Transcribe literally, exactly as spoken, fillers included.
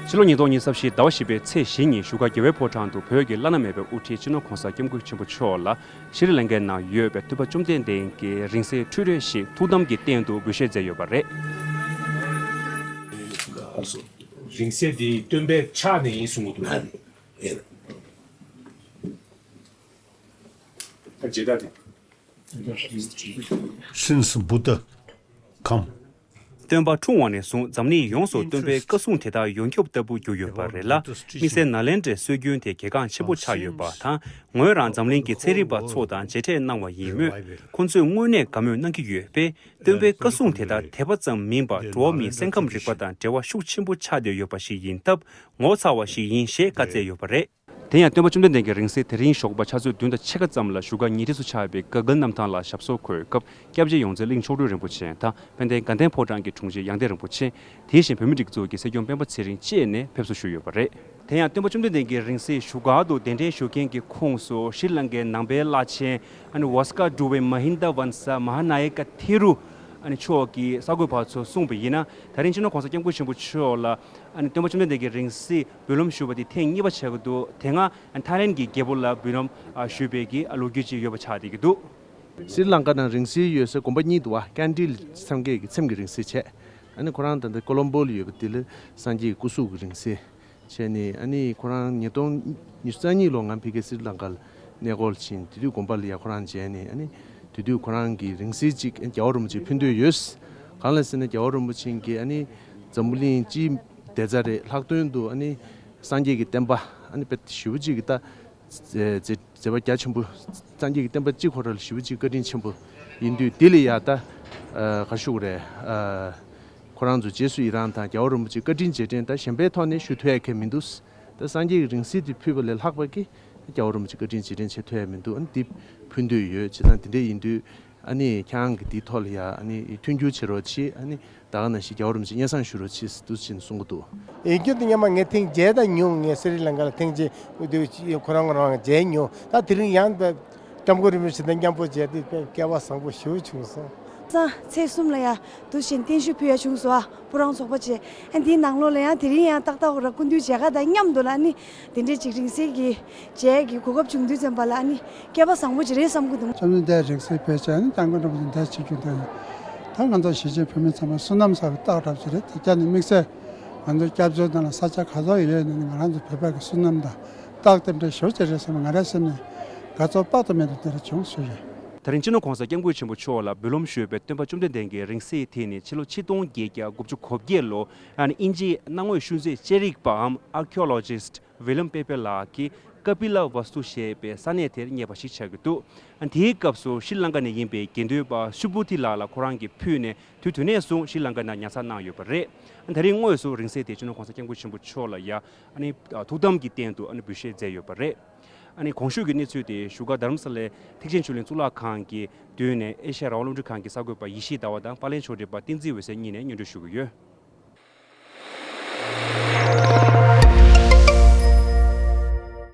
ཕྱི་ལོ་ཉིས་སྟོང་ཉི་ཤུ་རྩ་བཞི་ཟླ་བ་བཞི་པའི་ཚེས་བཞི་ཉིན་བཞུགས་སྒར་རྒྱལ་བའི་ཕོ་བྲང་དུ་བོད་ཀྱི་བླ་ན་མེད་པའི་དབུ་ཁྲིད་སྤྱི་ནོར་༧གོང་ས་༧སྐྱབས་མགོན་ཆེན་པོ་མཆོག་ལ་ཤྲི་ལང་ཀའི་ནང་ཡོད་པའི་སྟོན་པ་བཅོམ་ལྡན་འདས་ཀྱི་རིང་བསྲེལ་འཕྲུལ་རོལ་ཞིག་ཐུགས་དམ་གྱི་རྟེན་དུ་འབུལ་བཞེས་མཛད་ཡོད་པ་རེད། རིང་བསྲེལ་འདི་སྟོན་པའི་ཕྱག་ནས་ཡིན་གསུང་གི་འདུག་ད་རྗེས་ད་དེ། Since Buddha come. སྟོན་པ་འཁྲུངས་པ་ནས་བཟུང་འཛམ་གླིང་ཡོངས་སུ་སྟོན་པའི་བཀའ་སྲུང་དེ་དག་ཡོངས་ཁྱབ་ལྟ་བུ་གྱུར་ཡོད་པ་རེད་ལ། དམིགས་བསལ་ནཱ་ལེནྡྲའི་སྲོལ་རྒྱུན་དེ་གལ་འགངས་ཆེན་པོ་ཆགས་ཡོད་པ་དང་། ངོས་རང་འཛམ་གླིང་གི་ཚན་རིག་པ་ཚོ་དང་མཇལ་འཕྲད་གནང་བ་ཡིན་མོད། ཁོང་ཚོས་དངོས་གནས་དགའ་མོས་གནང་གི་ཡོད་པས། སྟོན་པའི་བཀའ་སྲུང་དེ་དག་དད་པ་ཙམ་མིན་པར་འགྲོ་བ་མིའི་སེམས་ཁམས་རིག་པ་དང་འབྲེལ་བ་ཤུགས་ཆེན་པོ་ཆགས་བསྡད་ཡོད་པ་ཞིག་ཡིན་སྟབས་ངོ་མཚར་བ་ཞིག་ཡིན་ཞེས་བཀའ་སྩལ་ཡོད་པ་རེད། དེ་ཡང་སྟོན་པ་བཅོམ་ལྡན་འདས་ཀྱི་རིང་བསྲེལ་དེ་རིང་ཞོགས་པ་ཆུ་ཚོད་བདུན་དང་ཕྱེད་ཀ་ཙམ་ལ་བཞུགས་སྒར་ཉེ་འཁྲིས་སུ་ཆགས་པའི་ག་གལ་གནམ་ཐང་ལ་ཞབས་སོར་འཁོད་སྐབས་སྐྱབས་རྗེ་ཡོངས་འཛིན་གླིང་མཆོག་སྤྲུལ་རིན་པོ་ཆེ་དང་དཔལ་ལྡན་དགའ་ལྡན་ཕོ་བྲང་གི་དྲུང་ཆེ་ཡང་སྟེང་རིན་པོ་ཆེ། དེ་བཞིན་བོད་མིའི་སྒྲིག་འཛུགས་ཀྱི་སྲིད་སྐྱོང་སྤེན་པ་ཚེ་རིང་བཅས་ནས་ཕེབས་བསུ་ཞུས་ཡོད་པ་རེད། དེ་ཡང་སྟོན་པ་བཅོམ་ལྡན་འདས་ཀྱི་རིང་བསྲེལ་བཞུགས་སྒར་དུ་གདན་འདྲེན་ཞུ་མཁན་གྱི་ཁོངས་སུ་ཤྲི་ལང་ཀའི་ནང་པའི་བླ་ཆེན་ཨ་ནི་ཝཱ་སི་ཀ་གྲུབ་པའི་མ་ཧིན་ད་ཝན་ས་མ་ཧཱ་ན་ཡ་ཀ་ཐེ་རུ་ཨ་ནི་མཆོག་གིས་གསར་འགོད་པ་ཚོར་གསུངས་པ་ཡིན་ན། ད་རིང་སྤྱི་ནོར་༧གོང་ས་༧སྐྱབས་མགོན་ཆེན་པོ་མཆོག་ལ་ཨ་ནི་སྟོན་པ་བཅོམ་ལྡན་འདས་ཀྱི་རིང་བསྲེལ་འབུལ་ལམ་ཞུ་བ་དེ་ཐེངས་གཉིས་པ་ཆགས་ཀྱི་འདུག་དེ་སྔ་ཨ་ནི་ཐའི་ལེན་གྱི་རྒྱལ་པོ་ལ་འབུལ་ལམ་ཨ་ཞུས་པའི་གི་ཨ་ལོ་རྒྱུས་ཅིག་ཡོད་པ་ཆགས་བསྡད་ཀྱི་འདུག་ཤྲི་ལང་ཀ་ནང་རིང་བསྲེལ་ཡོད་སའི་དགོན་པ་གཉིས་འདུག་བ། ཀན་ཌི་ལ་སངས་རྒྱས་ཀྱི་ཚེམས་ཀྱི་རིང་བསྲེལ་བྱས། ཨ་ནི་ཁོ་རང་ད་ལྟ་ཀོ་ལོམ་བོ་ལ་ཡོད་པ་དེ་ལ་སངས་རྒྱས་ཀྱི་སྐུ་གཟུགས་ཀྱི་རིང་བསྲེལ་བྱས་ནས། ཨ་ནི་ཁོ་རང་ཉིས་སྟོང་ཉི་ཤུ་རྩ་གཉིས་ལོ་ང་ཕ་གིར་ཤྲི་ལང་ཀ་ལ་གནས་སྐོར་ཕྱིན། དེ་དུས་དགོན་པ་ལ་ཡ་ཁོ་རང་མཇལ་ནས། ཨ་ནི་དེ་དུས་ཁོ་རང་གི་རིང་བསྲེལ་གཅིག་རྒྱལ་བ་རིན་པོ་ཆེས་ཕུལ་འདོད་ཡོད། གང་ལ་ཟེར་ན་རྒྱལ་བ་རིན་པོ་ཆེ་གིས་ཨ་ནི་འཛམ་བུ་གླིང་སྤྱིའི་བདེ་རྩ་རེད། ལྷག་དོན་དུ་ཨ་ནི་སངས་རྒྱས་ཀྱི་བསྟན་པ་ཨ་ནི་དཔེ་ཞེ་པོ་ཅིག་གི་ད་མཛད་མཛད་པ་རྒྱ་ཆེན་པོ། སངས་རྒྱས་ཀྱི་བསྟན་པ་སྤྱི་ཁོ་ར་ལ་ཞེ་པོ་ཅིག་བཀའ་དྲིན་ཆེན་པོ་ཡིན་དུས། འདི་ལ་ཡ་ད་ཨ་ག་ཞུ་དགོས་རེད། ཨ་ཁོ་རང་ཚོ་རྗེས་སུ་ཡི་རང་དང་རྒྱལ་བ་རིན་པོ་ཆེའི་བཀའ་དྲིན་རྗེས་དྲན་དང་གཞན་པའི་ཐོག་ནས་ཞུ་ཐུབ་ཡ་གང་ཡང་མི་འདུག་ད་སངས་རྒྱས་ཀྱི་རིང་བསྲེལ་དེ་ཕུལ་བ་ལས་ལྷག་པ་གི་རྒྱལ་བ་རིན་པོ་ཆེའི་བཀའ་དྲིན་རྗེས་དྲན་བྱེད་ཐུབ་ཡ་མི་འདུག་ཨ་ནི་འདི་ཕུལ་འདོད་ཡོད། བྱས་ཙང་འདི་འདྲ་ཡིན་དུས། ཨ་ནི་ཁྱེད་རང་གི་འདིའི་ཐོག་ལ་ཡ་ཨ་ནི་མཐུན་འགྱུར་བྱེད་རོགས་གྱིས། ཨ་ནི་ད་ག་ནང་བཞིན་རྒྱལ་བ་རིན་པོ་ཆེ་སྙན་སེང་ཞུ་རོགས་གྱིས་ཟེར་འདུག་ཅེས་གསུང་གི་འདུག་ཡིན་རྒྱུ་དེ་སྔོན་མ་ངས་ཐེངས་མཇལ་ད་མྱོང་། ངས་སི་རི་ལང་ཀ་ལ་ཐེངས་གཅིག་འོ་དེ་ཁོ་རང་རང་མཇལ་མྱོང་། ད་དེ་རིང་ཡང་སྐྱབས་མགོན་རིན་པོ་ཆེ་དང་མཉམ་པོ་མཇལ་དུས་དཔེ་སྐལ་བ་བཟང་པོ་ཞེ་པོ་བྱུང་སོང་། ཚེས་གསུམ་ལ་ཡ་དུས་ཆེན་བརྟན་བཞུགས་ཕུལ་ཡ་བྱུང་སོང་ཨ། སྤུ་རང་ཚོགས་པ་བཅས། ཨ་འདིའི་ནང་ལོགས་ལ་ཡང་དེ་རིང་ཡང་ཏག་ཏག་ར་སྐུ་མདུན་མཇལ་ཁ་དང་མཉམ་དུ་ལ་ཨ་ནི་དེ་འདྲའི་ཅིག་རིང་བསྲེལ་གྱི་མཇལ་གྱི་གོ་སྐབས་བྱུང་དུས་ཙམ་པ་ལ་ཨ་ནི་སྐལ་པ་བཟང་པོ་ཅིག་རེད་བསམ་གྱི་འདུག་བཅོམ་ལྡན་འདས་རིང་བསྲེལ་ཕེབས་བྱས་ནས་སྐྱབས་མགོན་རིན་པོ་ཆེ་མཇལ་བྱེད་རྒྱུ་དེ་ད་ང་ཚོ་གཞིས་བྱེས་བོད་མི་ཚང་མ་བསོད་ནམས་བསགས་པའི་རྟགས་འདྲ་ཅིག་རེད། དེ་རྒྱ་ནི་དམིགས་བསལ་ང་ཚོ་སྐྱབས་བཅོལ་ནང་ལ་ས་ཆ་ག་ཚོད་ཡོད་ནས་ང་རང་ཚོ་བོད་པ་གི་བསོད་ནམས་དང་རྟགས་དེ་འདྲ་ཞེ་པོ་ཅིག་རེད་བསམ་ང་རའི་སེམས་ནས་དགའ་ཚོར་དཔག་ཏུ་མེད་པ་དེ་འདྲ་བྱུང་ཞུ་ཡོད། ད་རིང་སྤྱི་ནོར་༧གོང་ས་༧སྐྱབས་མགོན་ཆེན་པོ་མཆོག་ལ་འབུལ་ལམ་ཞུས་པའི་སྟོན་པ་བཅོམ་ལྡན་འདས་ཀྱི་རིང་བསྲེལ་དེ་ནི་ཕྱི་ལོ་ཆིག་སྟོང་བརྒྱད་བརྒྱ་དགུ་བཅུ་གོ་བརྒྱད་ལོ། ཨ་ནི་དབྱིན་ཇིའི་གནམ་ངོས་ཤུལ་རྫས་དཔྱད་རིག་པའམ་Archaeologist William Pepys ལགས་ཀྱིས་ཀ་པི་ལ་ཝ་སྟུ་ཞེས་པའི་ས་གནས་དེར་རྙེད་པ་ཞིག་ཆགས་ཀྱི་འདུག་ཨ་ནི་དེའི་སྐབས་སུ་ཤྲི་ལང་ཀ་ནས་ཡིན་པའི་དགེ་འདུན་པ་ཤུ་པུ་ཐི་ལགས་ལ་ཁོ་རང་གིས་ཕུལ་ནས་དུས་དེ་ནས་བཟུང་ཤྲི་ལང་ཀ་ནང་ཉར་ཚགས་གནང་ཡོད་པ་རེད། ཨ་ནི་ད་རིང་དངོས་སུ་རིང་བསྲེལ་དེ་སྤྱི་ནོར་༧གོང་ས་༧སྐྱབས་མགོན་ཆེན་པོ་མཆོག་ལ་ཡ་ཨ་ནི་ཐུགས་དམ་གྱི་རྟེན་དུ་ཨ་ནི་འབུལ་བཞེས་མཛད་ཡོད་པ་རེད། ཨ་ནི་གོང་ཞུས་ཀྱི་གནས་ཚུལ་དེ་བཞུགས་སྒར་རྡ་རམ་ས་ལའི་ཐེག་ཆེན་ཆོས་གླིང་གཙུག་ལག་ཁང་གི་མདུན་ནས་ཨེ་ཤ་ཡ་རང་དབང་རླུང་འཕྲིན་ཁང་གི་གསར་འགོད་པ་ཡེ་ཤེས་ཟླ་བ་དང་པར་ལེན་ཕྱོགས་སྒྲིག་པ་བསྟན་འཛིན་འོད་ཟེར་གཉིས་ནས་སྙན་སྒྲོན་ཞུ་གི་ཡོད།